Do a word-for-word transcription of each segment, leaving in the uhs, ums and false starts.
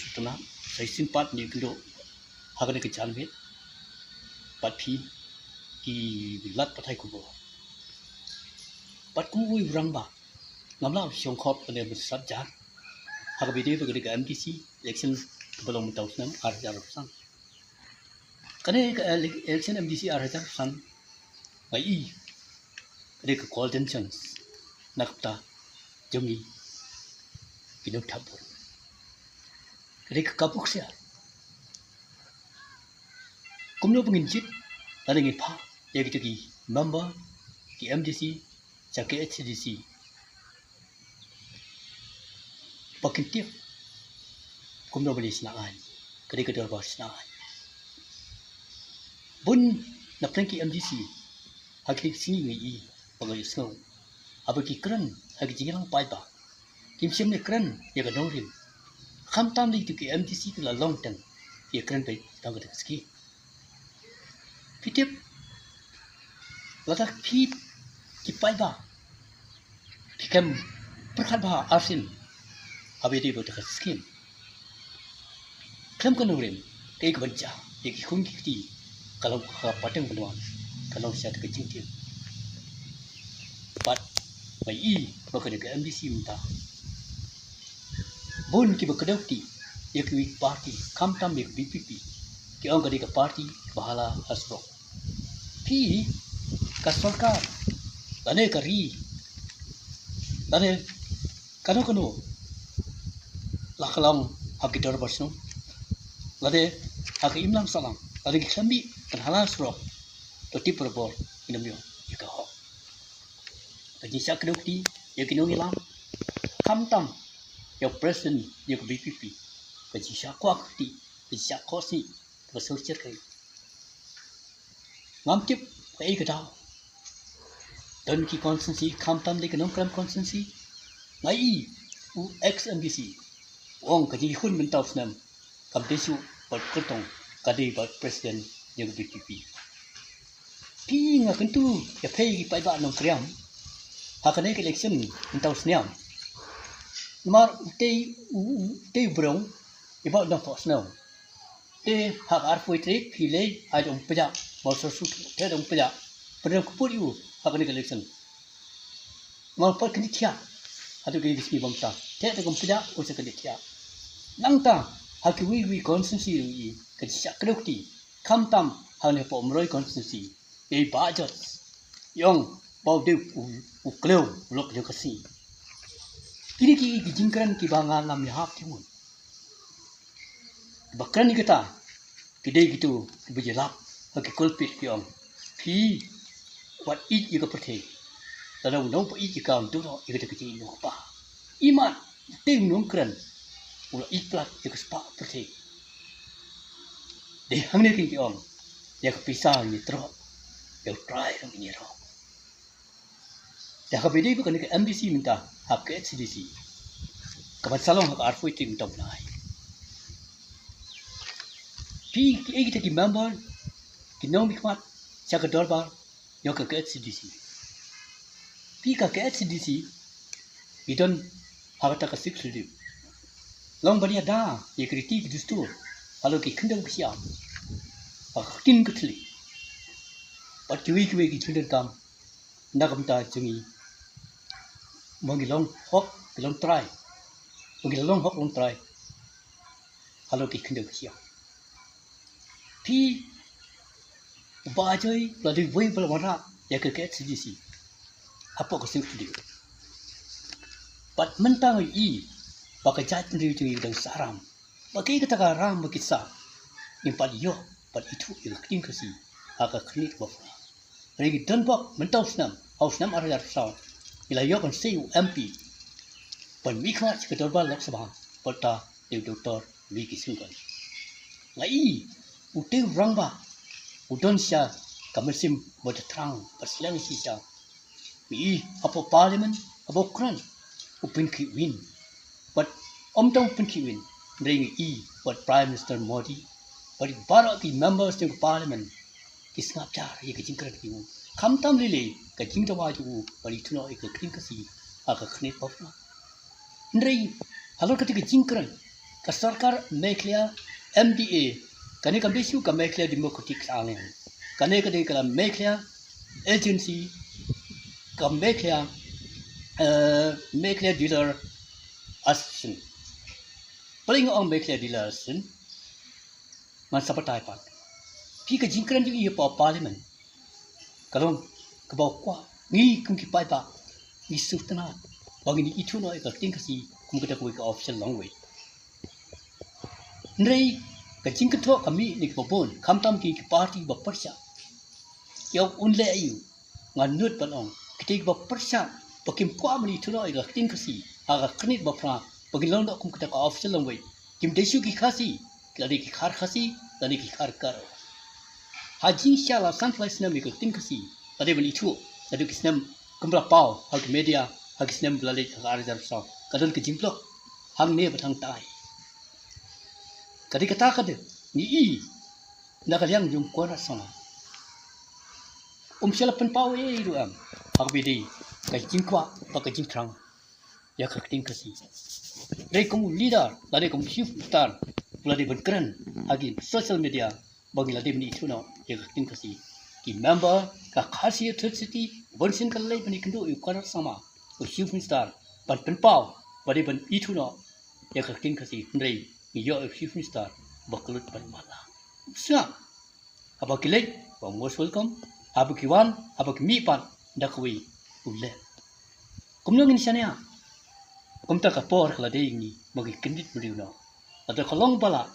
Sutna, sa shisien pat ngi kynduh ha kane ka janmiet bad phi ki lad pathai khubor. Bad kum uwei u rangbah, ngam lah ban shong khop lane ban sat jar ha kaba ïadei bad kane ka M D C election kaba long mynta u snem ar hajar arphew san. Kane ka ele-, election M D C ar hajar arphew san, nga ïohi ka dei ka golden chance na ka bynta jong ngi ki nongthep vote. Ka dei ka kabu ksiar kumno ba ngin jied lane ngin phah ïa kito ki member, ki M D C sha K H A D C ba kin tip kumno ban ïa shna aiñ, ka dei ka dorbar shna aiñ. Bun na pdeng ki M D C ha kine ki sngi ngi ïohi ba ngi ïohsngew haba ki kren ha ki jingïalang paidbah, kim shym la kren ïa ka nongrim. Khamtam la ïa kito ki M D C ki la long tang ki ïa kren beit tang kata ka skim. Phi tip, lada phi ki paidbah phi khlem pyrkhat bha arsien haba ïadei bad kata ka skim, khlem ka nongrim, kaei kaban jia ïa ki khun ki kti ka long ka pateng ban wan, ka long sha kata ka jingtip. Bad nga ïohi ba kane ka M D C mynta, bun kiba kdew kti ïa kiwei ki party, khamtam ïa ka V P P, ki ong ka dei ka party kaba hala ha surok. Phi, ka sorkar lane ka ri lane kano kano, la ka long ha ki dorbar shnong lane ha ka imlang sahlang, lane ki khlem mih ban hala ha surok, to tip barabor ngin ym ïoh ïa ka hok. Ka jingshah kdew kti ïa ki nongïalam, khamtam ïa u president ïa ka V P P, ka jingshah kwah kti, ka jingshah khohsngi kaba sngewsih. Ngam tip kaei ka daw. Don ki constituency, khamtam dei ka Nongkrem constituency, nga ïohi u ex M D C u ong ka jingïakhun mynta u snem kam dei shuh bad kyrtong, ka dei bad president jong ka V P P. Phi, nga kyntu ïa phi ki paidbah Nongkrem ha kane ka election mynta u snem. Namar utei u, u, utei u briew i Bah Nongpoh Sniew. Te ha ka arphew tarik phi leit, ai dang pjah, Bah Sor Sut te dang pjah. Pynrem kput ïa u ha kane ka election. Nga pat kyndiat thiah haduh kine ki sngi ba mynta. Te dang pjah u sa kyndiat thiah. Nangta ha kiwei kiwei constituency ruh i ka jingshah kdew kti, khamtam hangne hapoh Umroi constituency, i Bah George i ong ba u dei u, u klew u lok jong ka sngi. Kine ki, ki jingkren kiba nga ngam ïahap jingmut. Ba kren ïa kata, ki dei kito kiba ïalap ha ki pulpit ki ong, phi wat ïeit ïa ka pyrthei. Lada u nongpeit ïa ka, u duh ïa kata ka jingïeit u kpa. Imat utei u nongkren u la ïeit palat ïa ka spah pyrthei. Dei hangne kin ki ong, ïa ka pisa ngin ïatroh, ïa U Trai ruh ngin ïaroh. Te ha kaba ïadei bad kane ka M D C mynta ha K H A D C, kaban sa long ha ka arphew tarik mynta u bnai, phi kiei kita ki member, ki nongmihkhmat sha ka dorbar jong ka K H A D C. Phi, ka K H A D C i don ha kata ka Sixth Schedule. Long ban ïada ïa ki riti ki dustur halor ki khyndew ki shiap, ha ka ktien ka thylliej bad kiwei kiwei ki jingdonkam na ka bynta jong ngi, ba ngi long hok, ngi long trai, ba ngi long hok long trai halor ki khyndew ki shiap. Phi, u Bah Ajoy u la dei uwei uba la wanrah ïa ka K H A D C hapoh ka Sixth Schedule. Bad mynta ngi ïohi ba ka jaitbynriew jong ngi ka dang sah ram, ba kaei kata ka ram ba ki sah, ngim pat ïoh ban ithuh ïa ka ktien Khasi ha ka khyrnit kaba phra. Hynrei ngi don bok mynta u snem, ha u snem ar hajar arphew saw ngi la ïoh ban sei u M P ban mihkhmat sha ka dorbar Lok Sabha, bad uta dei u Doctor V K Singson. Nga ïohi utei u rangbah u don sha ka mynsiem ba thrang bad slem shisha. Ngi ïohi hapoh Parliament haba u kren, u pynkhih win. Bad ym tang u pynkhih win, hynrei ngi ïohi bad Prime Minister Modi bad baroh ki members jong ka Parliament ki sngap jar ïa ka jingkren jong u. Khamtam lei lei ka jingdawa jong u ban ïathuhnoh ïa ka ktien Khasi ha ka khyrnit ba phra. Hynrei halor kata ka jingkren, Ka sorkar Meghalaya M D A, kane kam dei shuh ka Meghalaya Democratic Alliance. Kane ka dei ka la Meghalaya Agency, ka Meghalaya, eh, Meghalaya Dealer Association. Paling ong Meghalaya Dealer Association. Ngan sa batai pat. Phi ka jingkren jong i hapoh Parliament. Ka long kaba kwah ngi kum ki paidbah ngi sngewtynnat ba ngin ithuh noh ïa ka ktien Khasi kum kata kawei ka official language. Hynrei ka jingkynthoh ka mih na kiba bun, khamtam ki, ki party ba pyrshah. Ïa un leh aïu, ngan nud ban ong, kita kiba pyrshah ba kim kwah ban ithuh noh ïa ka ktien Khasi ha ka kynit ba phra, ba kin long noh kum kata ka official language. Kim dei shuh ki Khasi, lane ki Khar Khasi, lane ki Khar Garo. Ha jingshisha la san tylli snem ïa ka ktien Khasi la dei ban ithuh, naduh ki snem kum ba la paw ha ki media, ha ki snem ba la leit ha ka ar hajar saw, ka don ka jingpynlong hangne bad hangtai. Ka dei kata ka dei ngi i na ka liang jong u Conrad Sangma. Um shym la pynpaw ei ei ruh em ha kaba ïadei ka jingkwah bad ka jingthrang ïa ka ktien Khasi. Dei kum u leader, la dei kum u chief minister, u la dei ban kren ha ki social media ba ngi la dei ban ithuh noh ïa ka ktien Khasi. Ki member ka Khasi Authority Board shen ka la leit ban ïakynduh ïa u Conrad Sangma, u chief minister, ban pynpaw ba dei ban ithuh noh ïa ka ktien Khasi, hynrei ngi ïoh ïa u chief minister ba kyllut ban matlah. Sngap. Haba ki leit, ba most welcome. Haba ki wan, haba ki mih pat, da kawei u leh. Kumno ngin shaniah? Kumta ka por ka la dei ngi ba ngi kyndit briew noh. Lada ka long ba lah,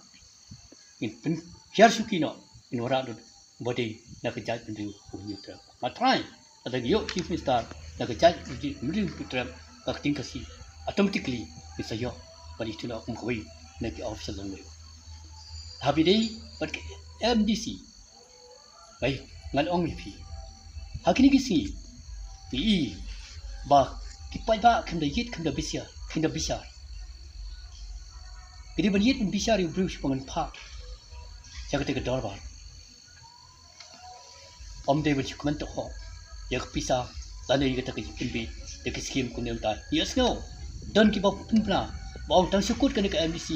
ngin pynhiar shuki noh, ngin wanrah lut ba dei na ka jaitbynriew u Hynñiewtrep. Nga trai, lada ngi ïoh chief minister na ka jaitbynriew u Hynñiewtrep, ka ktien Khasi, automatically ngin sa ïoh ban ithuh noh kum kawei na ki official language. Haba ïadei bad ka M D C, ai, ngan ong ïa phi, ha kine ki sngi ngi i ba ki paidbah kim da ïit, kim da bishar, kim da bishar. Ki dei ban ïit ban bishar ïa u briew sha ba ngan phah sha kata ka dorbar. Ym dei ban shu kmen tohok ïa ka pisa lane ïa kata ka jingpynbeit ïa ki skim kumne mynta. Ïohsngew, don kiba pynbna ba ong tang shu kut kane ka M D C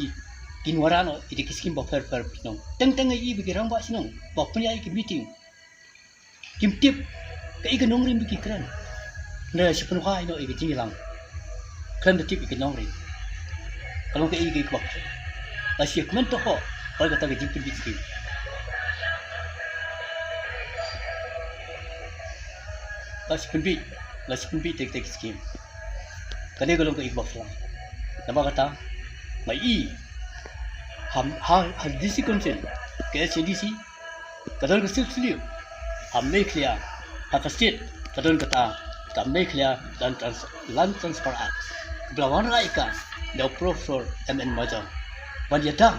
kin wanrah noh ïa ki skim bapher bapher shnong. Teng teng ïa i ba ki rangbah shnong ba pynïaid ïa ki meeting kim tip kaei ka nongrim ba ki kren. Hynrei shu pynwai noh ïa ka jingïalang khlem da tip ïa ka nongrim. Ka long kaei kaei kaba pher. La shu kmen tohok bad kata ka jingpynbeit skim. La shu pynbeit, la shu pynbeit te te ki skim. Kane ka long kaei kaba pher. Namar kata nga i ha, ha, ha D C Council, ka H A D C, ka don ka sulphur. Ha Meghalaya, ha ka state, ka don kata ka Meghalaya Land Trans-, Land Transfer Act, kaba la wanrah ïa ka da u Professor M N Major ban ïada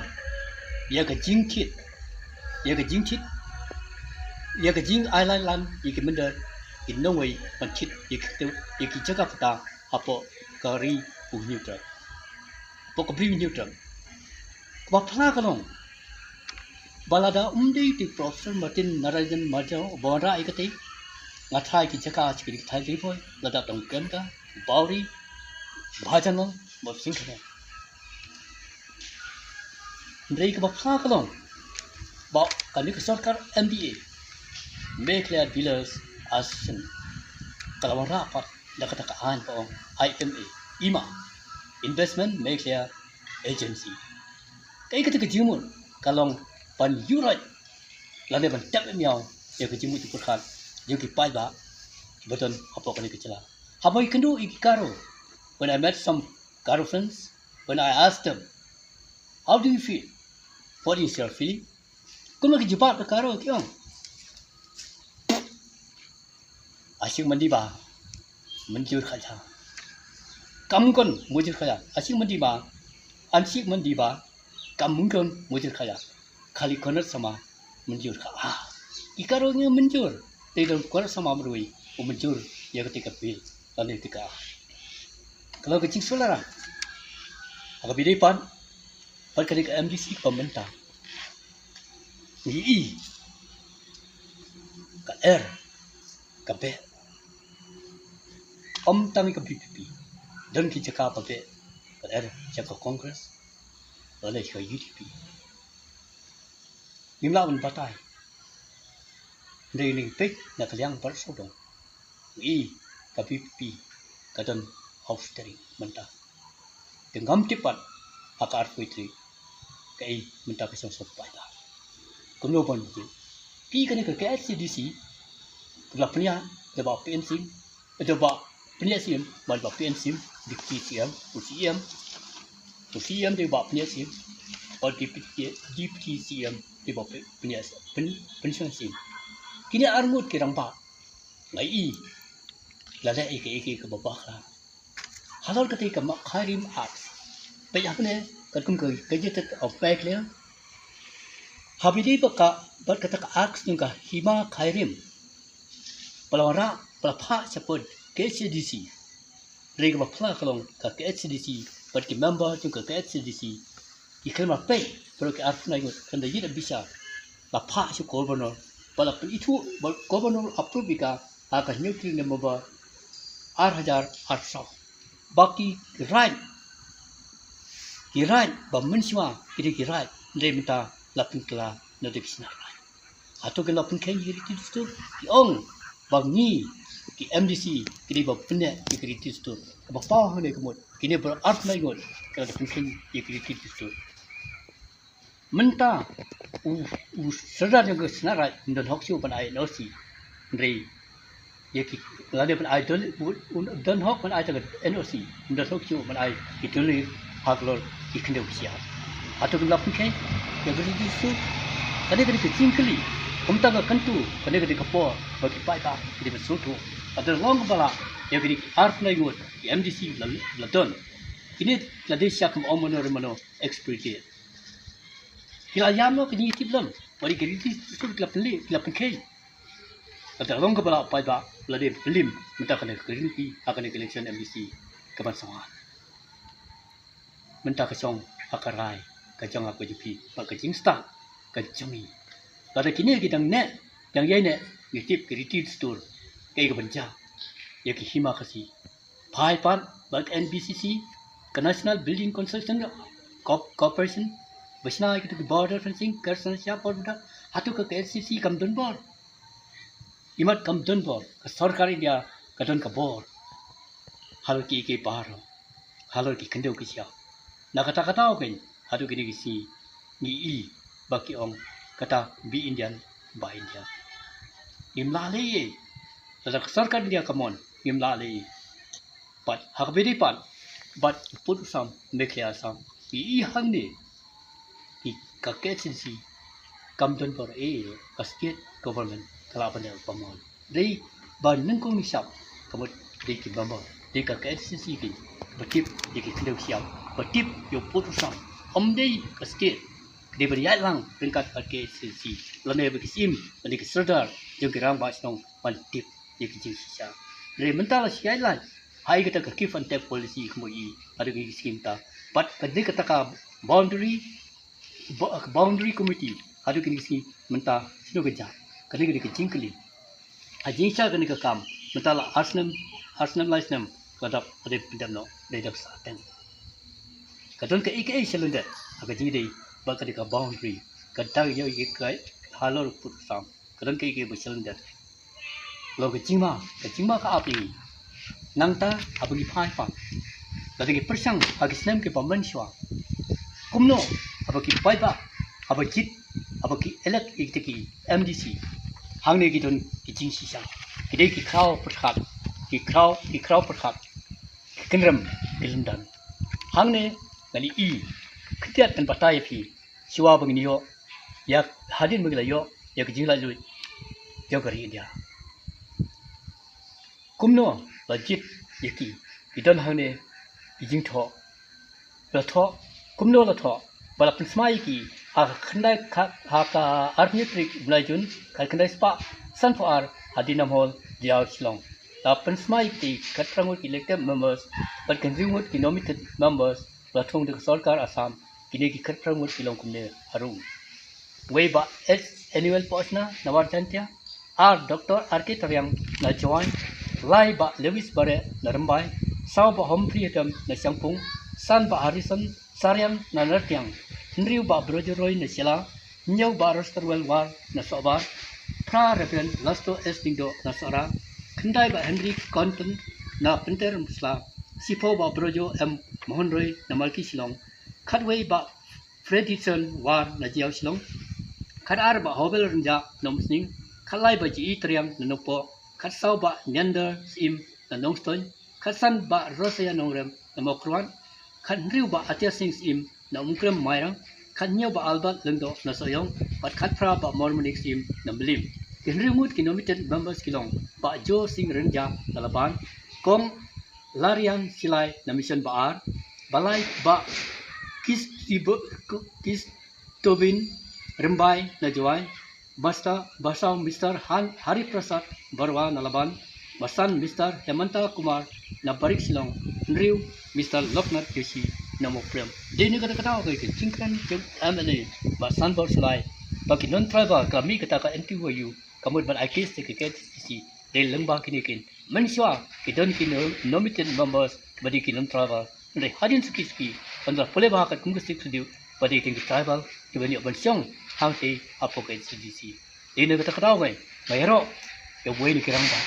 ïa ka jingthied, ïa ka jingthied, ïa ka jingai lai lan ïa ki mynder, ki nongwei ban thied ïa ki, ïa ki jaka patta hapoh ka ri u Hynñiewtrep, hapoh ka bri u Hynñiewtrep. Kaba pher ka long ba lada ym dei u Professor Martin Narayanan Major uba wanrah ïa kata, nga tharai ki jaka sha ki ri thaiñ ri bhoi la dap tang Kemka, Bawri, Bhajanal bad Singkhane. Hynrei kaba pher ka long ba kane ka sorkar M D A, Meghalaya Dealers Association, ka la wanrah pat da kata ka aiñ ba ong I M A, IMA, Investment Meghalaya Agency. Kaei kata ka jingmut? Ka long ban ïuhroit lane ban tep miaw ïa ka jingmut jingpyrkhat jong ki paidbah kiba don hapoh kane ka jylla. Haba ïakynduh ïa ki Garo, when I met some Garo friends, when I asked them, "How do you feel? What is your feeling?" Kumno ki jubab da ka Garo, ki ong, "Ashik mandi ba mynjur khaja. Kam kon mujur khaja. Ashik mandi ba, ashik mandi ba kam kon mujur khaja. Khali Conrad Sangma mynjur kha." Ah, ki Garo ngi mynjur. Te don Conrad Sangma marwei u mynjur ïa kata ka bill lane kata ka, ka long ka jingsngewlyngngoh. Ha kaba ïadei pat bad kane ka M D C kaba mynta, ngi i ka er ka beh. Ym tang ïa ka V P P, don ki jaka ba beh ka er sha ka Congress. Lane ka U D P. Ngim lah ban batai. Hynrei ngi peit na ka liang baroh sawdong. Ngi i ka V P P ka don outstanding mynta. Te ngam tip pat ha ka arphew tarik kaei mynta ka seng sop paidbah. Kumno ban ju pi kane ka K H A D C. Ka la pynïaid da bah P N Singh, da bah pynïaid sim, ban bah P N Singh, Deputy C M, u C M, u C M da bah pynïaid sim, u Deputy, Deputy C M da bah pynïaid sim, pynïaid sim. Kine arngut ki rangbah nga i la leh ïa kaei kaei kaba bakla. Halor kata ka Hima Khyrim Act. Peit hapdeng katkum ka Gazetted of Meghalaya. Haba ïadei bad ka, bad kata ka Act jong ka Hima Khyrim. Ba la wanrah, ba la phah shaphang K H A D C. Hynrei kaba phylla ka long ka K H A D C bad ki member jong ka K H A D C ki khlem la peit baroh ki arphew ngut, khlem da ïoh bishar. La phah sha u Governor, ba la pynithuh, ba u Governor approve ïa ka ha ka hynñiew tarik November ar hajar arphew saw. Ba ki raid, ki raid ba mynshuwa ki dei ki raid, hynrei mynta la pynkylla na dei ki snar raid. Hato kin la pynkheiñ ïa ki riti dustur? Ki ong ba ngi ki M D C ki dei ba pynneh ïa ki riti dustur. Kaba paw hangne ka mut kine baroh arphew ngut ki la pynkheiñ ïa ki riti dustur. Mynta u, u sordar jong ka snar raid um don hok shuh ban ai N O C. Hynrei ïa ki, lane ban ai dol, u, u don hok ban ai tang ka N O C, um don hok shuh ban ai ki dol halor ki khyndew ki shiap. Hato kin la pynkheiñ ïa ki riti dustur? Kane ka dei ka jingkylli. Kumta nga kyntu kane ka dei ka por ba ki paidbah ki dei ban sngewthuh. Lada long kaba lah ïa kine ki arphew ngut ki M D C la, la don, kine la dei sha kum ong mano re mano expropriate. Ki la ïam noh, ka jingïatiplem. Wat ïa ki riti dustur ki la pynleh, ki la pynkheiñ. Lada long kaba lah paidbah, la dei pynlem mynta kane ka riti ha kane ka election M D C kaban sdang. Mynta ka shong ha ka rai ka jong nga, ka jong phi, bad ka jingstad ka jong ngi. Lada kine ki dang neh dang ïai neh, ngi tip ki riti dustur kaei kaban jia ïa ki Hima Khasi. Phai pat bad ka N B C C, ka National Building Construction Corp-, Corporation ba shna ïa kito ki border fencing, ka sngewsih por ba da, hato ka K H A D C kam don bor? Imat kam don bor, ka sorkar India ka don ka bor halor kiei kiei baroh, halor ki khyndew ki shiap. Na kata kata keiñ, haduh kine ki sngi ngi i ba ki ong kata, be Indian, buy Indian. Ngim lah leh ei. Lada ka sorkar India ka mon, ngim lah leh ei. Bad ha kaba ïadei pat bad u pud u sam Meghalaya Assam, ngi i hangne, ki, ka K H A D C kam don bor ei, ka state government ka lah ban leh ba mon. Dei ba nyngkong nyngshap, ka mut dei ki member, dei ka K H A D C keiñ ba tip ïa ki khyndew ki shiap, ba tip ïa u pud u sam. Ym dei ka state, ka dei ban ïaid lang ryngkat bad ka K H A D C, lane ba ki syiem lane ki sordar jong ki rangbah shnong ban tip ïa ki jingshisha. Hynrei mynta la shai lait ha kata ka give and take policy, kumba i, haduh kine ki sngi mynta. Bad ka dei kata ka boundary, bo-, boundary committee, haduh kine ki sngi mynta, shano ka jia? Kane ka dei ka jingkylli. Ha jingshisha kane ka kam mynta la ar snem, ar snem lai snem, ka dap, ka dei pyndep noh, dei dap sa teng. Ka don kaei kaei shalyndet ha ka jingdei bad ka dei ka boundary, ka dang ïoh ïa ka halor pud u sam. Ka don kaei kaei ba shalyndet. Long ka jingma, ka jingma ka ap ïa ngi. Nangta haba ngi phai pat, lada ngi pyrshang ha ki snem kiba mynshuwa, kumno haba ki paidbah, haba jied, haba ki elect ïa kita ki M D C, hangne ki don ki jingshisha, ki dei ki khraw pyrkhat, ki khraw, ki khraw pyrkhat, ki kynrem, ki lyndan. Hangne ngan ïohi khyndiat, ngan batai ïa phi, shuwa ba ngin ïoh ïa, hadien ba ngi la ïoh ïa ka jinglaitluid jong ka ri India, kumno la jied ïa ki, ki don hangne ki jingthoh. La thoh, kumno la thoh? Ba la pynsmai ïa ki ha ka khyndai ka, ha ka arphew tarik u bnai Jun, ka khyndai spah sanphew ar, ha Dinam Hall, Jaiaw, Shillong. La pynsmai ïa ki khatphra ngut ki elected members bad ka hynriew ngut ki nominated members, la thung da ka sorkar Assam. Kine ki khatphra ngut ki long kumne harum: wei Bah H Samuel Pohsna, Nawar Jaintia; ar Doctor R K Tariang na Jowai; lai Bah Lewis Bareh na Rymbai; saw Bah Humphrey Hedem na Shangpung; san Bah Harrison Sariang na Nartiang; Hynriew Bah Brojo Roy na Shella, hynñiew Bah Rosterwell War na Sohbar, phra Reverend Lasto S Lyngdoh na Sohra, khyndai Bah Henry Conton na Pynter Sla, shiphew Bah Brojo M Mohan Roy na Malki Shillong, khatwei Bah Fredrickson War na Jaïaw Shillong, khatar Bah Hobel Rynjah na Umsning, khatlai Bah G E Triang na Nongpoh, khatsaw Bah Neander Syiem na Nongstoiñ, khatsan Bah Rosaya Nongrem na Mawkyrwat, khathynriew Bah Atia Singh Syiem na Umkrem Mairang, khathynñiew Bah Albert Lyngdoh na Sohiong, bad khatphra Bah Mormonik Syiem na Mylliem. Ki hynriew ngut ki nominated members ki long Bah Jo Singh Rynjah na Laban, Kong Lariang Shilai na Mission Ba-ar, Balai Bah Kistibo-, Kistobin Rymbai na Jowai, Basta, Basaw Mister Han, Hari Prasad Barwa na Laban, Basan Mister Hemanta Kumar na Barik Shillong, hynriew Mister Loknath Joshi na Mawprem. Dei na kata ka daw ka jingkren jong M L A Bah Sanbor Sulai ba ki non-tribal ka la mih kata ka N T Y U, ka mut ban ai case ïa ka K H A D C. Dei lyngba kine kin, mynshuwa ki don ki no-, nominated members ba dei ki non-tribal. Hynrei hadien suki suki, ban da pule ba ha ka kum ka sik studio ba dei ki tribal kiban ïoh ban shong hangtei hapoh ka K H A D C. Dei na kata ka daw ngai, nga ïaroh ïa uwei na ki rangbah,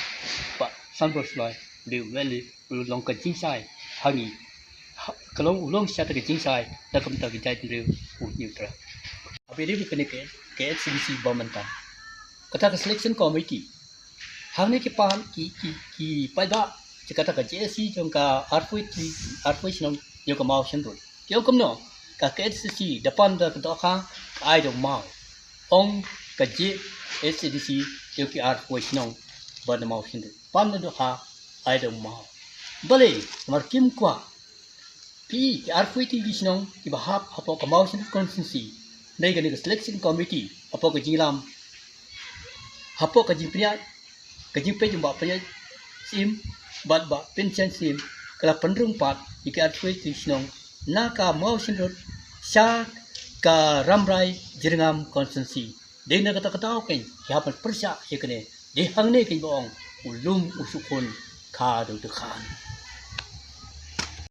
Bah Sanbor Sulai, u dei u M L A u long ka jingshai ha ngi. Ha, ka long, u long shisha ka jingshai na ka bynta ka jaitbynriew u Hynñiewtrep. Haba ïadei bad kane ka K H A D C ba mynta, kata ka selection committee, hangne ki pan, ki, ki, ki paidbah jong kata ka J A C jong ka arphew three, arphew shnong jong ka Mawshynrut, ki ong kumno, ka K H A D C da pan da ka dohkha ka ai da u maw. Ong ka J A C D C jong ki arphew shnong ba na Mawshynrut, pan da dohkha ai da u maw. Balei? Namar kim kwah phi, ki arphew three ki shnong kiba hap hapoh ka Mawshynrut constituency, hynrei kane ka selection committee hapoh ka jingïalam, hapoh ka jingpynïaid, ka jingpeit jong Bah Pynïaid Syiem bad Bah Pynshaiñ Syiem, ka la pynrung pat ïa ki arphew three shnong na ka Mawshynrut sha ka Rambrai Jyrngam constituency. Dei na kata ka daw kein ki hap ban pyrshah ïa kane. Dei hangne kein ba ong, u lum u shu khun kha da u dkhan.